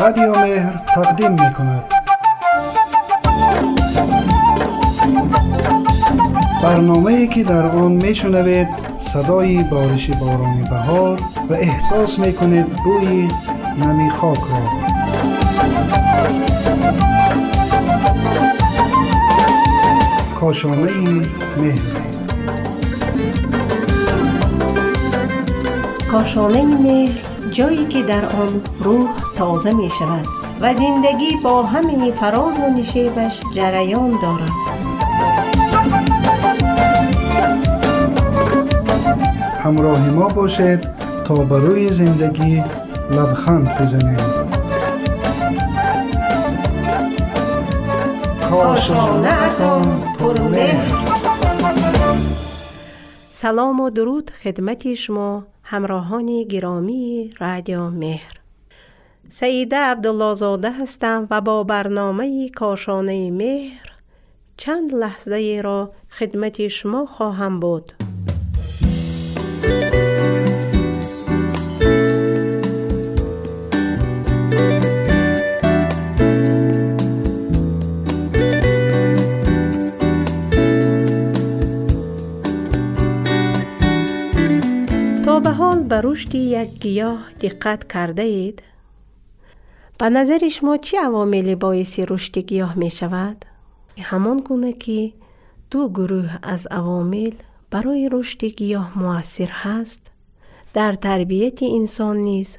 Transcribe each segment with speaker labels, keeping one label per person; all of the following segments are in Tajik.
Speaker 1: Радио Меҳр тақдим мекунад. Барномае ки дар он мешунавед садои бориши борони баҳор ва эҳсос мекунед бӯи нами хокро. Кошонаи меҳр.
Speaker 2: Кошонаи меҳр, ҷое ки дар он рӯҳ тоза мешавад ва зиндагӣ бо ҳамаи фарозу нишебаш ҷараён дорад.
Speaker 1: Ҳамроҳи мо бошед то ба рӯи зиндагӣ лабханд бизанем. Кошонаатон пурмеҳр.
Speaker 2: Салому дуруд хидмати шумо, ҳамроҳони гиромии Радио Меҳр. Саида Абдуллозода ҳастам ва бо барномаи Кошонаи меҳр чанд лаҳзаеро хидмати шумо хоҳам буд. То ба ҳол ба рушди як гиёҳ диққат кардаед? Ба назари шумо чӣ авомиле боиси рушди гиёҳ мешавад? Ҳамон гуна ки ду гурӯҳ аз авомил барои рушди гиёҳ муассир ҳаст, дар тарбияти инсон низ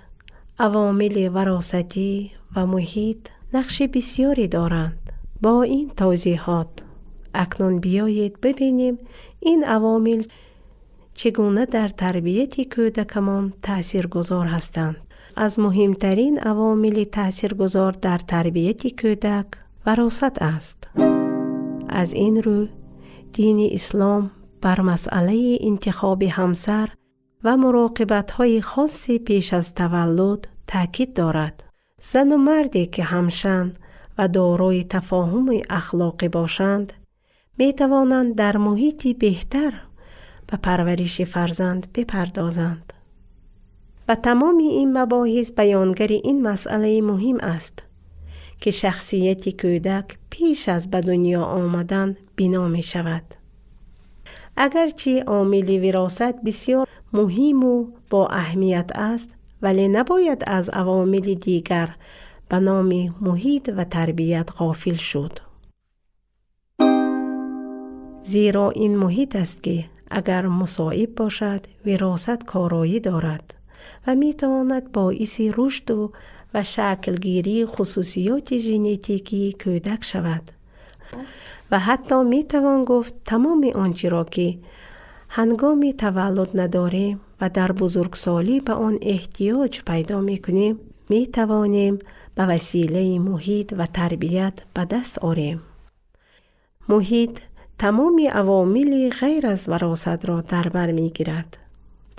Speaker 2: авомили варосатӣ ва муҳит нақши бисёре доранд. Бо ин тавзеҳот акнун биёед бибинем ин авомил чӣ гуна дар тарбияти кӯдакамон таъсиргузор ҳастанд. Аз муҳимтарин авомили таъсиргузор дар тарбияти кӯдак варосат аст. Аз ин рӯ дини ислом бар масъалаи интихоби ҳамсар ва муроқибатҳои хоси пеш аз таваллуд таъкид дорад. Зану марде ки ҳамшан ва дорои тафоҳуми ахлоқӣ бошанд, метавонанд дар муҳити беҳтар ба парвариши фарзанд бипардозанд. Ва тамоми ин мабоҳис баёнгари ин масъалаи муҳим аст, ки шахсияти кӯдак пеш аз ба дунё омадан бино мешавад. Агарчи омили виросат бисёр муҳиму боаҳамият аст, вале набояд аз авомили дигар ба номи муҳит ва тарбият ғофил шуд. Зеро ин муҳит аст ки агар мусоиб бошад, виросат короӣ дорад ва метавонад боиси рушду ва шаклгирии хусусиёти генетикии кӯдак шавад. Ва ҳатто метавон гуфт тамоми он чиро ки ҳангоми таваллуд надорем ва дар бузургсолӣ ба он эҳтиёҷ пайдо мекунем, метавонем ба василаи муҳит ва тарбият ба даст орем. Муҳит тамоми авомили ғайр аз варосатро дар бар мегирад.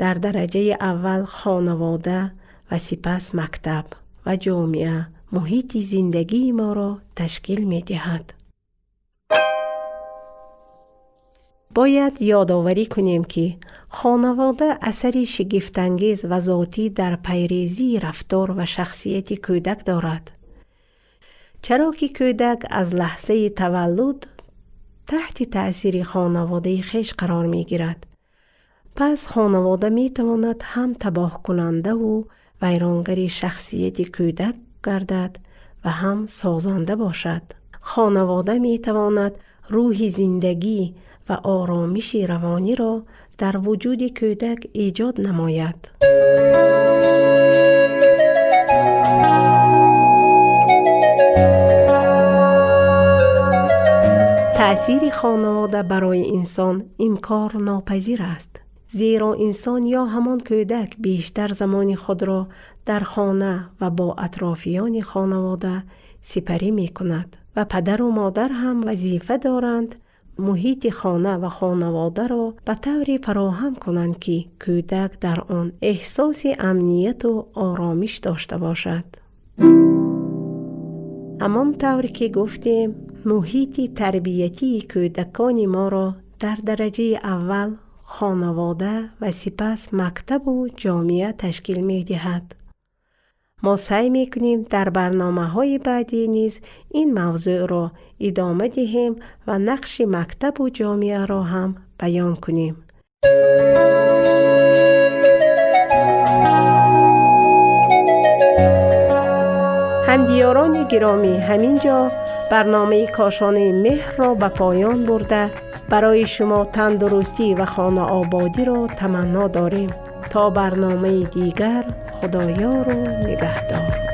Speaker 2: Дар дараҷаи аввал хонавода ва сипас мактаб ва ҷомеа муҳити зиндагии моро ташкил медиҳад. Бояд ёдоварӣ кунем, ки хонавода асари шигифтангез ва зотӣ дар пайрезии рафтор ва шахсияти кӯдак дорад. Чаро ки кӯдак аз лаҳзаи таваллуд таҳти таъсири хонаводаи хеш қарор мегирад. Пас хонавода метавонад ҳам табоҳкунандаву вайронгари шахсияти кӯдак гардад ва ҳам созанда бошад. Хонавода метавонад рӯҳи зиндагӣ ва оромиши равониро дар вуҷуди кӯдак эҷод намояд. Таъсири хонавода барои инсон инкорнопазир аст. Зеро инсон ё ҳамон кӯдак бештар замони худро дар хона ва бо атрофиёни хонавода сипарӣ мекунад ва падару модар ҳам вазифа доранд муҳити хона ва хонаводаро ба тавре фароҳам кунанд, ки кӯдак дар он эҳсоси амнияту оромиш дошта бошад. Ҳамон тавр ки гуфтем, муҳити тарбиятии кӯдакони моро дар дараҷаи аввал хонавода ва сипас мактабу ҷомеа ташкил медиҳад. Мо саъй мекунем дар барномаҳои баъдӣ низ ин мавзӯъро идома диҳем ва нақши мактабу ҷомеаро ҳам баён кунем. Ҳамдиёрони гиромӣ, ҳамин ҷо барномаи Кошонаи меҳрро ба поён бурда, барои шумо тандурустӣ ва хонаободиро таманно дорем. То барномаи дигар, Худоёру нигаҳдор.